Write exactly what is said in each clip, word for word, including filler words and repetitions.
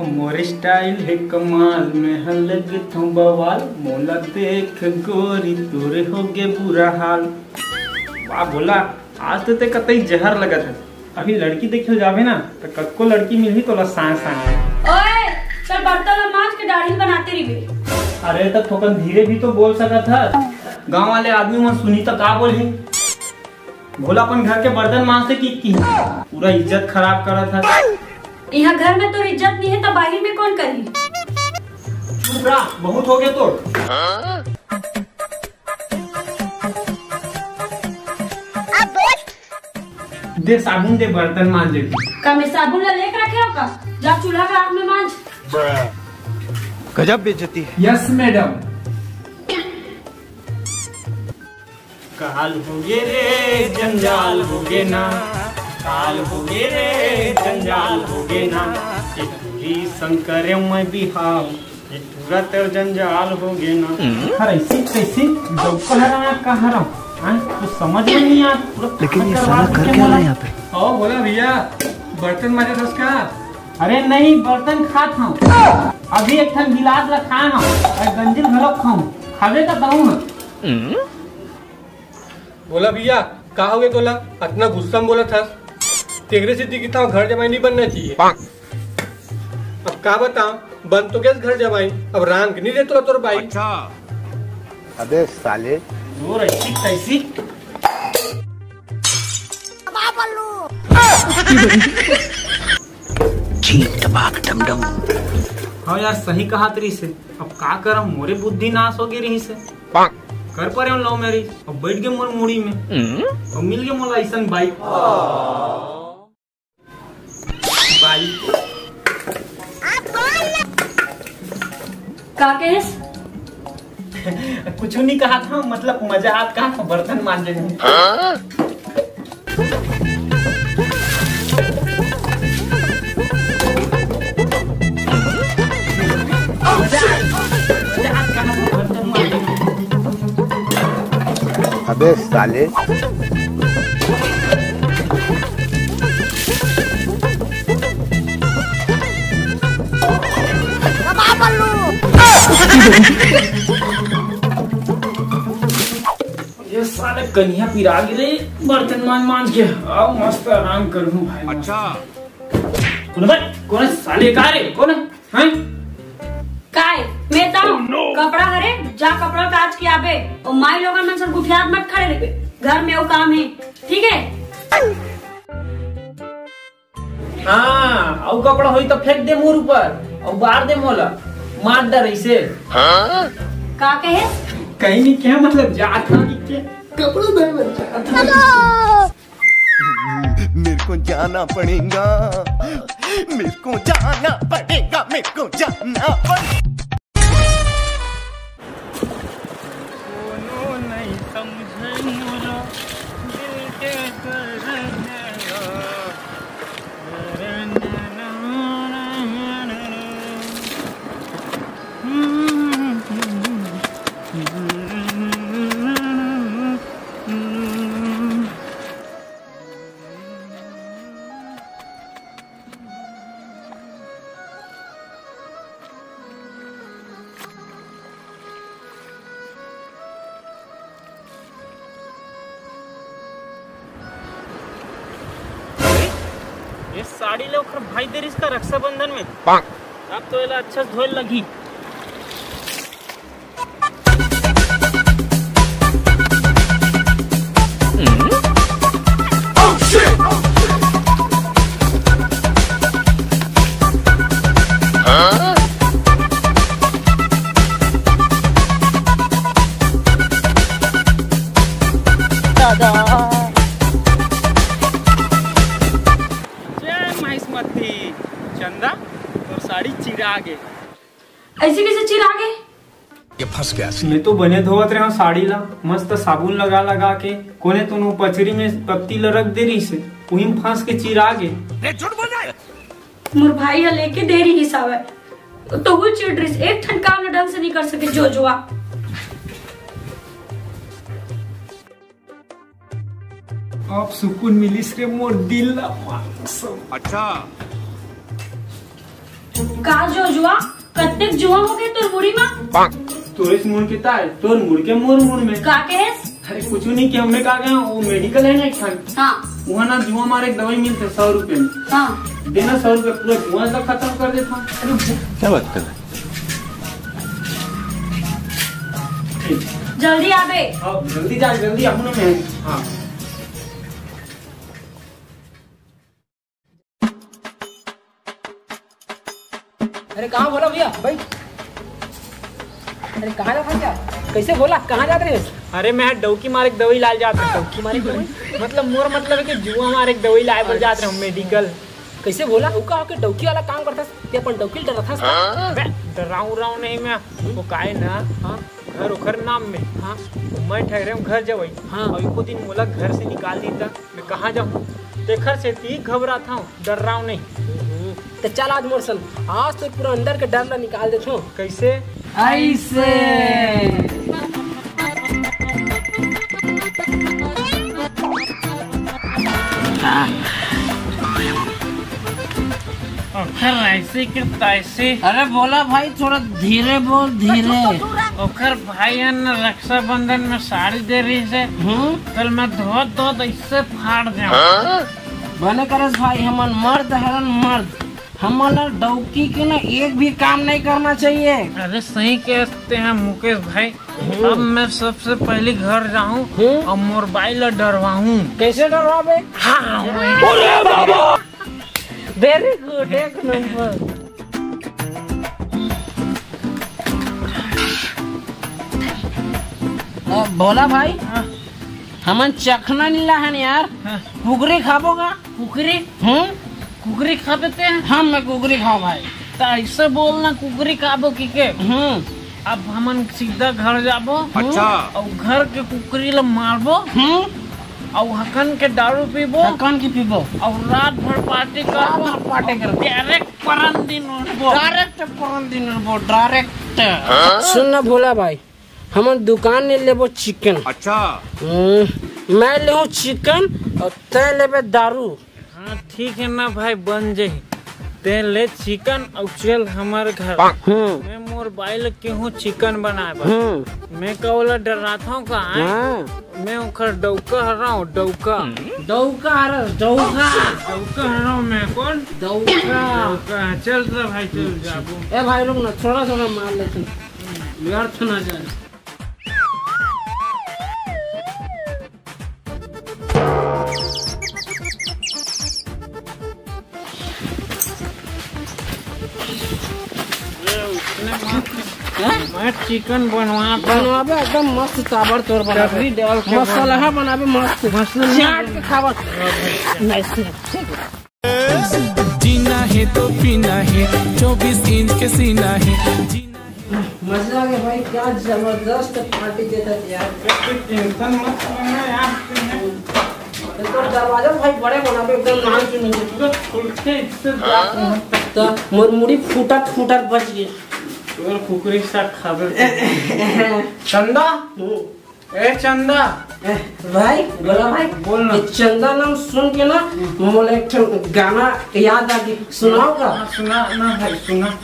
मोर style हे कमाल, मैं ह लगथों बवाल, मोला देख गोरी तोरे होगे बुरा हाल। वाह भोला, आज तो ते कतई जहर लगत हे। अभी लड़की देखे जाबे ना, त कतको लड़की मिलही तोला सांय सांय। ओए, चल बर्तन ला मांज के दाढ़ी बनाते रहिबे। अरे, त थोकन धीरे भी तो बोल सकत हस। गांव वाले आदमी मन सुनही त का बोलही? भोला अपन घर के बर्तन मांजथे कि, कि पूरा इज्जत खराब करत हस। इहाँ घर में तोर इज्जत नहीं है, त बाहिर में कौन करही? चुप रह, बहुत हो गया तोर। दे साबुन, दे बर्तन मांजे के। का मैं साबुन ला लेके रखे हो का? जा चूल्हा का आग में मांज। गजब बेइज्जती है। Yes madam. काल होगे रे, जंजाल होगे ना, काल होगे रे, जंजाल होगे ना, ये टूरी संग करेंव मैं बिहाव, ये टूरा तोर जंजाल होगे ना। हर ऐसी तैसी डौका हरा का हरा, हाँ, कुछ समझ में नहीं आ, पूरा लेकिन ये साला कर क्या रहा है यहाँ पे? आओ बोला भैया, बर्तन मांजे थस का? अरे नहीं, बर्तन खात हूँ। अभी एक ठन गिलास ला खाए हूँ और गंजिल घलो खाऊँ। खाबे का कहूँ ना। बोला भैया, का होगे तोला? अतना गुस्सा में बोलत हस। तेरे से दिखता घर जमाई नहीं बनना चाहिए। अब का बताओ, बन तो गेस घर जमाई, अब रांग नहीं दे तोला तोर बाई। अच्छा। अबे साले। जोर ऐसी तैसी। छींक टपाक डम डम। हाँ यार, सही कहात रहिसे। अब का करम, मोरे बुद्धि नाश होगे रहिसे। कर परेंव love marriage, अब बैठ गे मोर मुड़ी में। अब मिल गे मोला अइसन बाई। बाई। का कहेस? कुछ नहीं कहा था, मतलब मजा आत कहा था बर्तन मांजे में। अबे साले। ये साले कनिहा पिरा गे रे, बर्तन मांज मांज के। अब मस्त आराम करूँ भाई, मस्त। अच्छा। कोन बे? कोन साले का रे? कोन? हैं? काय? मैं तांव? Oh, no! कपड़ा हरे, जा कपड़ा काच के आबे। अउ माई लोगन मन सन गुठियात मत खड़े रहिबे। घर में अउ काम हे, ठीक हे? हाँ, अउ कपड़ा होई त फेंक दे मोर ऊपर, अउ बार दे मोला, मार डर ऐसे। का कहे? कहीं नहीं कहे, मतलब जात हूँ के कपड़ा धोए बर जात हूँ। मेरे को जाना पड़ेगा, मेरे को जाना पड़ेगा, मेरे को जाना पड़ेगा। कोनो नहीं समझे मोरा दिल के दर्द। ये साड़ी ले ओखर भाई दे रिहिस का रक्षाबंधन में। अब तो एला अच्छा से धोए लगही। जय माहिष्मती। चंदा, तोर साड़ी चिरा गे। ऐसे कैसे चिरा गे? ये फंस गया सी। मैं तो बने धोवत रहे हूँ साड़ी ला, मस्त साबुन लगा लगा के। कोने तो नो पचरी में पत्ती ला रख दे रहिसे, उही में फंस के चिरा गे। ए, झूठ बोल रहा है। मोर भाई ह लेके दे रहिस हावय, तो वो चिढ़ रहिस, एक ठन काम ल ढंग से नहीं कर सके, जो जुआ। अब सुकून मिलिस रे मोर दिल ला, मानसम। अच्छा। का जो जुआ, कतेक जुआ हो गए तोर मुड़ी मा? तोरे से मुड़ के ताय, तोर मुड़ के मोर मुड़ में। का कहेस? अरे कुछ नहीं किया, हमने कहा गया वो मेडिकल है ना एक ठन। हाँ। वहाँ ना जुआ मारे एक दवाई मिलते सौ रुपए में। हाँ। देना सौ रुपए, पूरा जुआ का खत्म कर देता। क्या बात कर रहे हैं? ठीक। जल्दी आबे। हाँ, जल्दी जा, जल्दी आ, हूँ ना मैं। हाँ। अरे कहाँ बोला भैया भाई? अरे कहाँ जात हस यार? कैसे बोला, कहाँ जात रहे? अरे मैं डौकी मारे के दवाई लाल जात रहे। डौकी मारे के दवाई? मतलब मोर मतलब है कि जुआ मारे के दवाई लाए बर जात रहे मेडिकल। कैसे बोला? डौका होके डौकी वाला काम करथस, ते अपन डौकी ल डराथस का? बे, डराऊ उराऊ नहीं मैं। वो काहे ना? हाँ। घर ओखर नाम में। हाँ। मैं ठहरे हूँ घर जवई। हाँ। और एको दिन मोला घर से निकाल दी त मैं कहाँ जाऊँ? तेखर सेती घबरात हूँ, डर्राव नहीं। हम्म। तो चल आज मोर सन, आज तो पूरा अंदर के डर ला निकाल देथो। कैसे? ऐसे। ओखर ऐसे के तैसे। अरे बोला भाई, थोड़ा धीरे बोल, धीरे। ओखर भाई हन रक्षाबंधन में साड़ी दे रही से। हम्म। कल मैं धोत धोत इससे फाड़ दे। बने करस भाई, हमन मर्द हरन मर्द, हमन ला डौकी के ना एक भी काम नहीं करना चाहिए। अरे सही कहते हैं मुकेश भाई। हम्म। अब मैं सबसे पहले घर जाऊँ हम्म। और मोर बाई ला डरवाऊँ। कैसे डरवाबे? हाँ, वही। Very good, एक नंबर। अ, भोला भाई, हाँ। हमन चखना नीला हन यार। हाँ। कुकरी खाबो का? कुकरी? हम्म। कुकरी खाबे ते? हाँ, मैं कुकरी खाऊं भाई। तो ऐसे बोलना, कुकरी खाबो की के? हम्म। अब हमन सीधा घर जाबो। अच्छा। और घर के कुकरी ला मारबो। हम्म। और हकन के दारू पीबो। हकन के पीबो। और रात भर पार्टी करबो। रात भर पार्टी करबो। डायरेक्ट परन दिन उठबो। डायरेक्ट परन दिन उठबो, डायरेक्ट। सुन ना भोला भाई, हमन दुकान ले लेबो चिकन। अच्छा। हम्म, मैं लेहूं चिकन और तै लेबे दारू। हाँ, ठीक है ना भाई, बन जाही। तै ले चिकन और चल हमारे घर। हम्म। मैं मोर बाई ल केहूं चिकन बनाए बर। हम्म। मैं का ओला डराथंव का, हैं? हाँ। मैं ओखर डौका हरंव, डौका। डौका हरंव, डौका। डौका हरंव मैं, कौन? डौका। डौका, चल तो भाई, चल जाबो। ए भाई, रुक ना, थोड़ा, थोड़ा मार लेते हैं। व्यर्थ ना जाए। हैं? मैं चिकन बनवा बनवाबे एकदम मस्त, ताबड़तोड़ बनाबे। सब्जी डाल के मसाला बनाबे मस्त। मस्त चाट के खावत। नहीं, ठीक है। जीना है तो पीना है, चौबीस इंच के सीना है। जीना मजा आ गया भाई, क्या जबरदस्त पार्टी देता यार। कोई टेंशन मत लेना यार। तो दरवाजा भाई बड़े बनाबे, एकदम नाम सुनेंगे। पूरा खुल के इससे बात मत। तो मोर मुड़ी फूटत फूटत बच गए। तोर कुकरी सा खाबे। चंदा। हम्म। ए चंदा। ए, भाई, बोला भाई। बोल ना। ये चंदा नाम सुन के ना, मोला एक ठन गाना याद आ गई, सुनाओ का? हाँ, सुना ना भाई, सुना।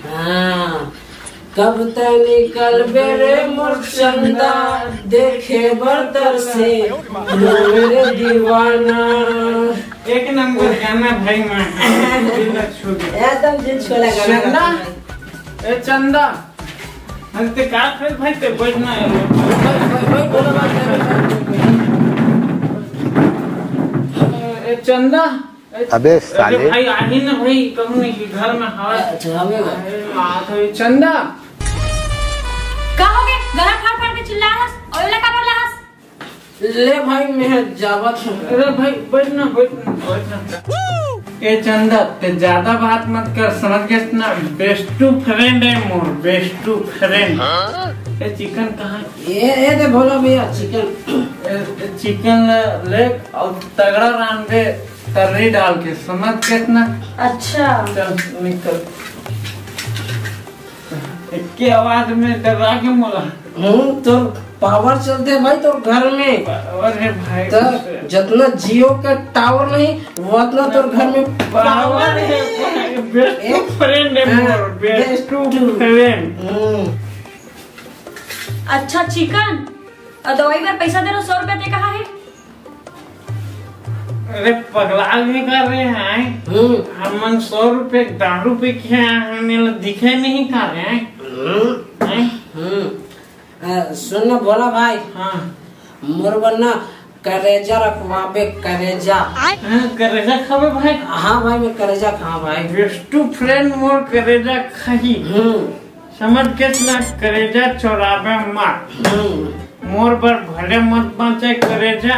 हाँ। कब तै निकलबे रे मोर चंदा, देखे बर तरसे मोर दीवाना। एक नंबर गाना भाई, मैं दिल छू गया। एकदम दिल छू लगा। चंदा, ए चंदा, अरे ते का फेर भाई, ते बैठ ना यार। ए चंदा, ए, अबे अरे साले। भाई, आही ना भाई, कहूँ नहीं कि घर में हवा। अच्छा, हवे बा। अरे, आ तो ये चंदा। का हो गए? गला फाड़ फाड़ के चिल्ला रहा है, और ये लगा बोल रहा है। ले भाई, मैं जावत हूँ। अरे भाई, बैठ ना, बैठ ना, बैठ ना। ए चंदा, ते ज्यादा बात मत कर, समझ गए ना? बेस्टू फ्रेंड है मोर, बेस्टू फ्रेंड। ए चिकन कहाँ? ए, ए दे भोला भैया, चिकन। ए, ए, चिकन ले, ले और तगड़ा रांधे, तर्री डाल के, समझ गए ना? अच्छा। चल निकल। एक के आवाज में डरा के मोला। हूँ तो पावर चलथे भाई तोर घर में। पावर हे भाई। त जतना जियो के टावर नहीं, वतना तोर घर में पावर हे। बेस्ट फ्रेंड हे मोर, बेस्ट फ्रेंड। अच्छा चिकन, अउ दवाई बर पैसा दे रहो, सौ रुपया दे कहा है? अरे पगला भी कर रहे हैं। हमन सौ रुपये दारू पी के आए हैं, मेला दिखे नहीं कर रहे हैं। सुन ना भोला भाई। हाँ। मोर बर ना करेजा रखवाबे, करेजा। हाँ, करेजा खाबे भाई? हाँ भाई, मैं करेजा खाऊं भाई। बेस्ट फ्रेंड मोर करेजा खाही। समझ के ना, करेजा चोराबे मत। मोर बर भले मत बांचे करेजा,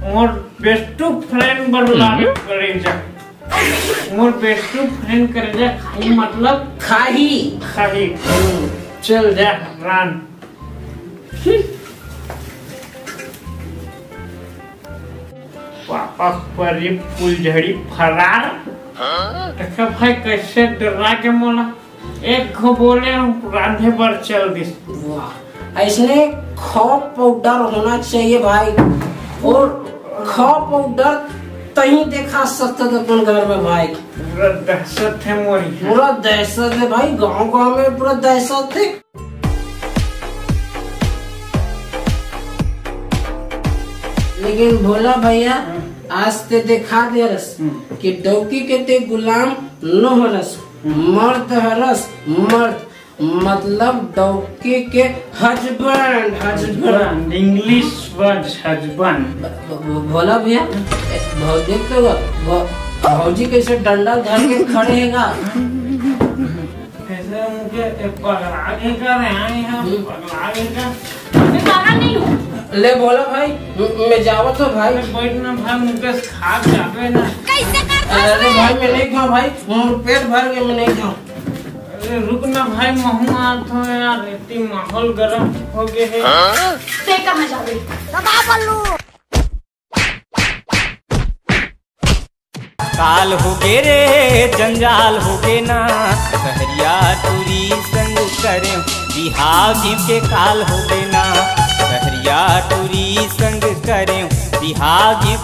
मोर बेस्ट फ्रेंड बर लागे करेजा। मोर बेस्ट फ्रेंड करेजा खाही, मतलब खाही। खाही। चल जा रान। वापस परी फुलझड़ी फरार। देखा भाई कैसे डरा के मोला एक घो बोले रांधे बर चल दिस। वाह, ऐसने खौ पाउडर होना चाहिए भाई। अउ खौ पाउडर तहीं देखा सकत अपन घर में भाई। पूरा दहशत हे मोरी। पूरा दहशत हे भाई, गांव गांव में पूरा दहशत हे। लेकिन भोला भैया, आज ते देखा दे रस कि डौकी के ते गुलाम न हो रस, मर्द हरस, मर्द, मतलब डौकी के husband, husband. English word husband. Bhola भैया, भौजी तो, भौजी कैसे डंडा धर के खड़े हे गा। कैसे मुझे पगला के कर रहे हैं, पगला के कर। मैं पगला नहीं हूँ। ले भोला भाई, मैं जावत हूँ भाई। बैठ ना भाई, मुझे खा जावे ना। कैसे कर अरे भाई, मैं नहीं खाऊँ भाई, मोर पेट भर के मैं नहीं खाऊँ। अरे रुक ना भाई, महू आत हो यार, इतनी माहौल गरम हो गए है। ते कहाँ जावे? काल होगे रे, जंजाल होगे ना, सहरिया टूरी संग करे बिहाव जीव के काल होगे ना, सहरिया टूरी संग करे बिहाव जीव।